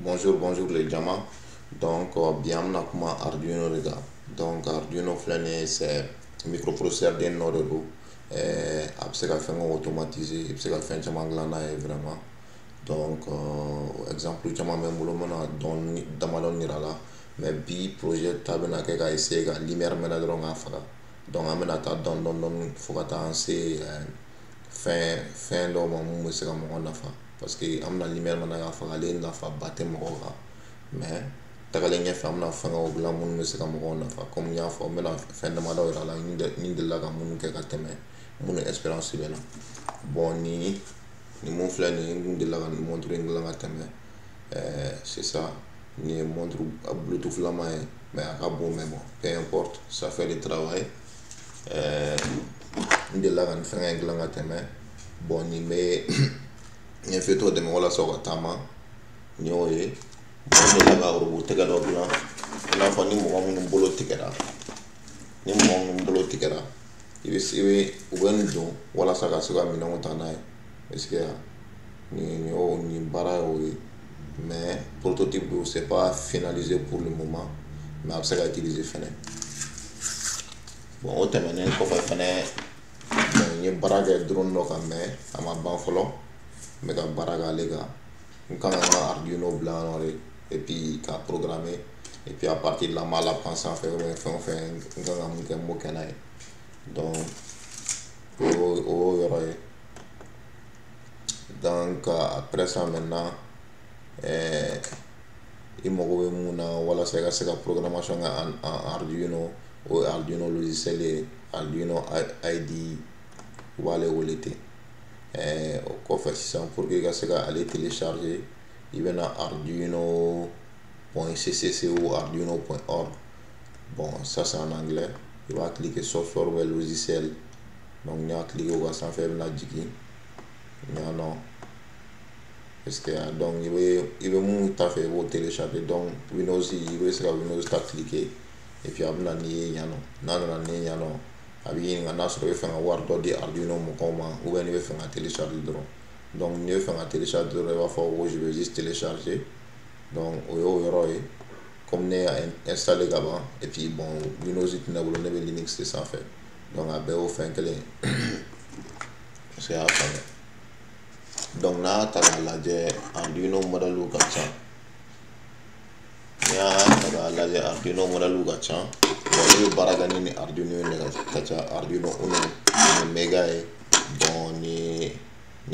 Bonjour, bonjour les diamants. Donc, bi an bɛna kuma Arduino de kan. Donc, Arduino filɛ nin ye, c'est microprocesseur den dɔ de don. A bɛ se ka fɛngɛw automatiser, i bɛ se ka fɛn caman dilan n'a ye vraiment. Donc, exemple caman bɛ n bolo, n bɛna dɔɔni damadɔni yira la. Mais bi projet ta bɛna kɛ ka essayer ka lumière mɛnɛ dɔrɔn k'a faga. Donc, an bɛna taa dɔɔni dɔɔni dɔɔni fo ka taa an se fɛn dɔw ma mun bɛ se ka mɔgɔ nafa. Parce que an bɛna lumière mɛnɛ k'a faga, ale nafaba tɛ mɔgɔw kan. Mais tagalen ɲɛfɛ, an bɛna fɛngɛw dilan minnu bɛ se ka mɔgɔw nafa. Comme n y'a fɔ, n bɛna fɛn damadɔ yira la n delila ka minnu kɛ ka tɛmɛ, minnu expérience bɛ na. Bon, nin mun filɛ nin ye, n kun delila ka nin montre in dilan ka tɛmɛ. C'est ça, nin ye montre Bluetooth lama ye, mais a ka bon, mais bon, peu importe, ça fait le travail. N delila ka nin fɛngɛ in dilan ka tɛmɛ. Bon, nin bɛ ɲɛfɛtɔ dɛmɛ walasa u ka taama, nin y'o ye. Bon, n delila ka robot tɛgɛ dɔ dilan, i n'a fɔ ni mɔgɔ minnu bolo tigɛra, ni mɔgɔ minnu bolo tigɛra, i bɛ u bɛ nin don walasa ka se ka minɛnw ta n'a ye. Est ce que nin y'o nin baara y'o ye, mais prototype don, c'est pas finalisé pour le moment, mais a bɛ se ka utiliser fɛnɛ. Bon, o tɛmɛnen kɔfɛ fɛnɛ, bon, n ye baara kɛ drone dɔ kan, mais a ma ban fɔlɔ, n bɛ ka baara k'ale kan. N kan ka n ka Arduino bila yan nɔ de, et puis k'a programmer, et puis à partir de là, n b'a la pan sanfɛ ou bien fɛn o fɛn n kan ka mun kɛ, n b'o kɛ n'a ye. Donc o y'o yɔrɔ ye. Donc après ça maintenant, i mago bɛ mun na walasa i ka se ka programmation kɛ en Arduino, o ye Arduino logiciel ye, Arduino IDE u b'ale wele ten. O kɔfɛ sisan, pour que i ka se ka ale télécharger, i bɛna arduino.ccc ou arduino.org. Bon, ça c'est en anglais. I b'a cliquer software ou logiciel. Donc n'i y'a cliquer o kan sanfɛ, i bɛna jigin yan nɔ. Est ce que donc i bɛ mun ta fɛ, i b'o télécharger. Donc Windows, i bɛ se ka Windows ta cliquer, et puis a bɛ na n'i ye yan nɔ. N'a nana n'i ye yan nɔ, a b'i ɲininka n'a sɔrɔ i bɛ fɛ ka wari dɔ di Arduino mɔgɔw ma ou bien n'i bɛ fɛ ka télécharger dɔrɔn. Donc n'i bɛ fɛ ka télécharger dɔrɔn, i b'a fɔ ko je vais juste télécharger. Donc o y'o yɔrɔ ye. Comme ne y'a installé ka ban, et puis bon, Windows tɛ ne bolo, ne bɛ Linux de sanfɛ, donc a bɛɛ y'o fɛn kelen ye. Est ce que i y'a faamuya? Donc n'a y'a ta k'a lajɛ, Arduino modèle ka ca. N'i y'a ta k'a lajɛ, Arduino modèle ka ca. Bon, ne bɛ baara kɛ ni Arduino ye ka ca: Arduino Uno, ni Mega ye, bon, ni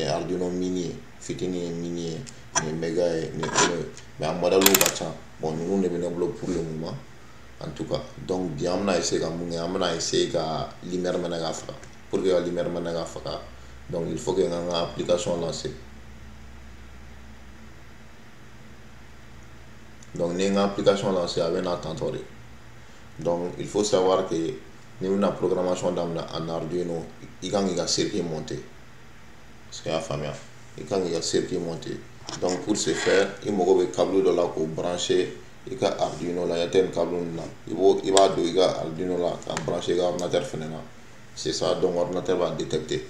Arduino Mini ye, fitinin ye Mini ye, ni Mega ye, ni Uno ye, mais a modèle ka ca. Bon, ninnu de bɛ ne bolo pour le moment en tout cas. Donc bi, an bɛna essayer ka mun kɛ? An bɛna essayer ka lumière mɛnɛ k'a faga. Pour que ka lumière mɛnɛ k'a faga, donc il faut que n ka n ka application lancer. Donc ni n ka application lancer, a bɛ na tantɔ de. Donc il faut savoir que n'i bɛna programmation daminɛ en Arduino, i kan k'i ka circuit monter. Est ce que i y'a faamuya? I kan k'i ka circuit monter. Donc pour ce faire, i mago bɛ câble dɔ la k'o brancher i ka Arduino la. I tɛ nin câble ninnu na, i b'a don i ka Arduino la k'a brancher i ka ordinateur fɛnɛ na. C'est ça. Donc ordinateur b'a détecter.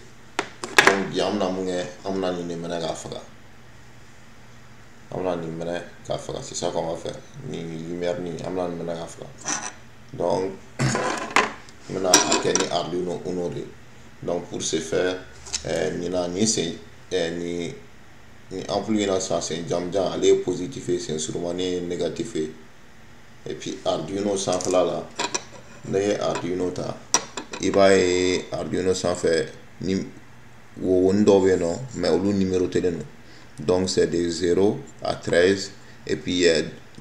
Donc bi, an bɛna mun kɛ? An bɛna nin de mɛnɛ k'a faga. An bɛna nin mɛnɛ k'a faga, c'est ça qu'on va faire. Nin lumière nin, an bɛna nin mɛnɛ k'a faga. Donc n bɛna a kɛ ni Arduino Uno de. Donc pour ce faire, nin na, nin sen, nin ampoule in na sisan, sen jamujan, ale ye positif ye, sen surumani ye négatif ye. Et puis Arduino sanfɛla la, ne ye Arduino ta, i b'a ye Arduino sanfɛ ni wowoni dɔw bɛ yen nɔ, mais olu numéroté don. Donc c'est de 0 à 13. Et puis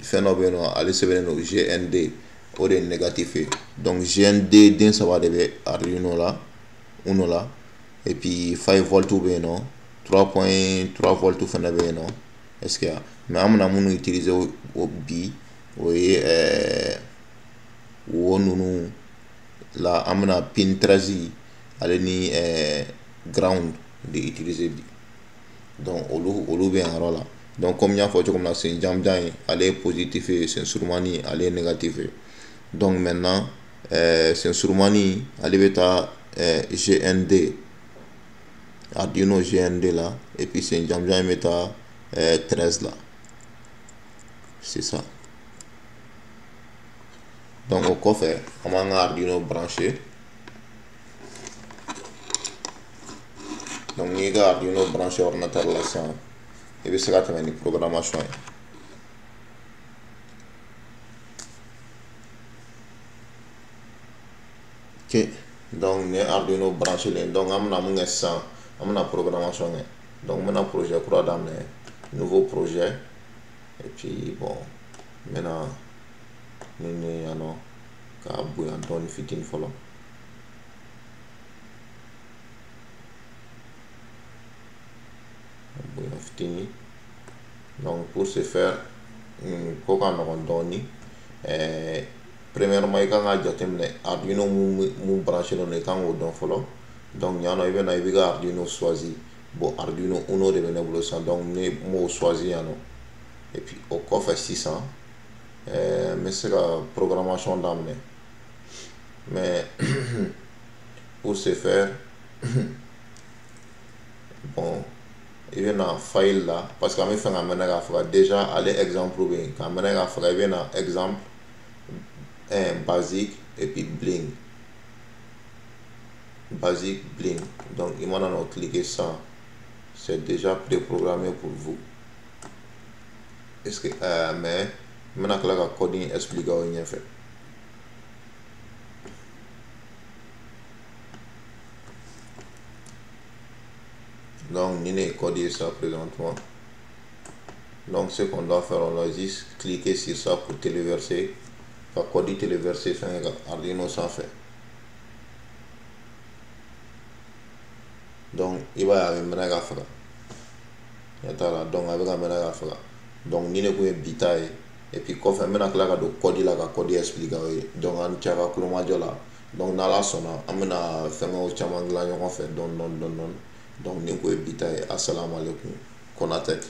fɛn dɔ bɛ yen nɔ, ale sɛbɛnnen don GND, o de ye négatif ye. Donc GND den saba de bɛ Arduino la, Uno la. Et puis 5 volts bɛ yen nɔ, 3.3 volts fana bɛ yen nɔ. Est ce que, mais an bɛna minnu utiliser o bi, o ye wo ninnu la, an bɛna pin 13 ale ni ground de utiliser bi. Donc olu bɛ yan yɔrɔ la. Donc comme n y'a fɔ cogo min na, sen jamujan ye, ale ye positif ye, sen surumani, ale ye négatif ye. Donc maintenant, sen surumani, ale bɛ taa GND, Arduino GND la, et puis sen jamujan in bɛ taa 13 la. C'est ça. Donc o kɔfɛ, an b'an ka Arduino branché. Donc n'i ka Arduino branché ordinateur la sisan, i bɛ se ka tɛmɛ ni programmation ye. Ok, donc nin ye Arduino branché len. Donc an bɛna mun kɛ sisan? An bɛna programmation kɛ. Donc n bɛna projet kura daminɛ, nouveau projet. Et puis bon, n bɛna nin yan nɔ k'a bonya dɔɔni fitinin fɔlɔ, bonya fitinin. Donc pour ce faire, ko ka nɔgɔn dɔɔni. Premièrement, i kan ka jateminɛ Arduino mun branché don, i kan k'o dɔn fɔlɔ. Donc yan nɔ, i bɛ na, i b'i ka Arduino choisi. Bon, Arduino Uno de bɛ ne bolo sisan, donc ne m'o choisi yan nɔ. Et puis o kɔfɛ sisan, n bɛ se ka programmation daminɛ. Mais pour ce faire, bon, i bɛ na file la, parce que an bɛ fɛ ka mɛnɛ k'a faga déjà. Ale exemple bɛ yen ka mɛnɛ k'a faga. I bɛ na exemple, basique et puis blink, basique blink. Donc i mana n'o cliquer sisan, c'est déjà préprogrammé pour vous. Est-ce que mais n bɛna tila ka code in expliquer aw ɲɛfɛ. Donc nin de ye code ye ça présentement. Donc ce qu'on doit faire, on doit juste cliquer sur ça pour téléverser, ka code téléverser fɛn ka Arduino sanfɛ. Donc i b'a ye, a bɛ mɛnɛ ka faga, ɲɛ t'a la. Donc a bɛ ka mɛnɛ ka faga. Donc nin de kun ye bi ta ye. Et puis kɔfɛ, n bɛna tila ka don code la ka code expliquer aw ye. Donc an cɛ ka kulomajɔ la. Donc n'Ala sɔnna, an bɛna fɛngɛw caman dilan ɲɔgɔn fɛ dɔɔni dɔɔni dɔɔni. Donc nin kun ye bi ta ye. Asalaamaaleykum, Konatek.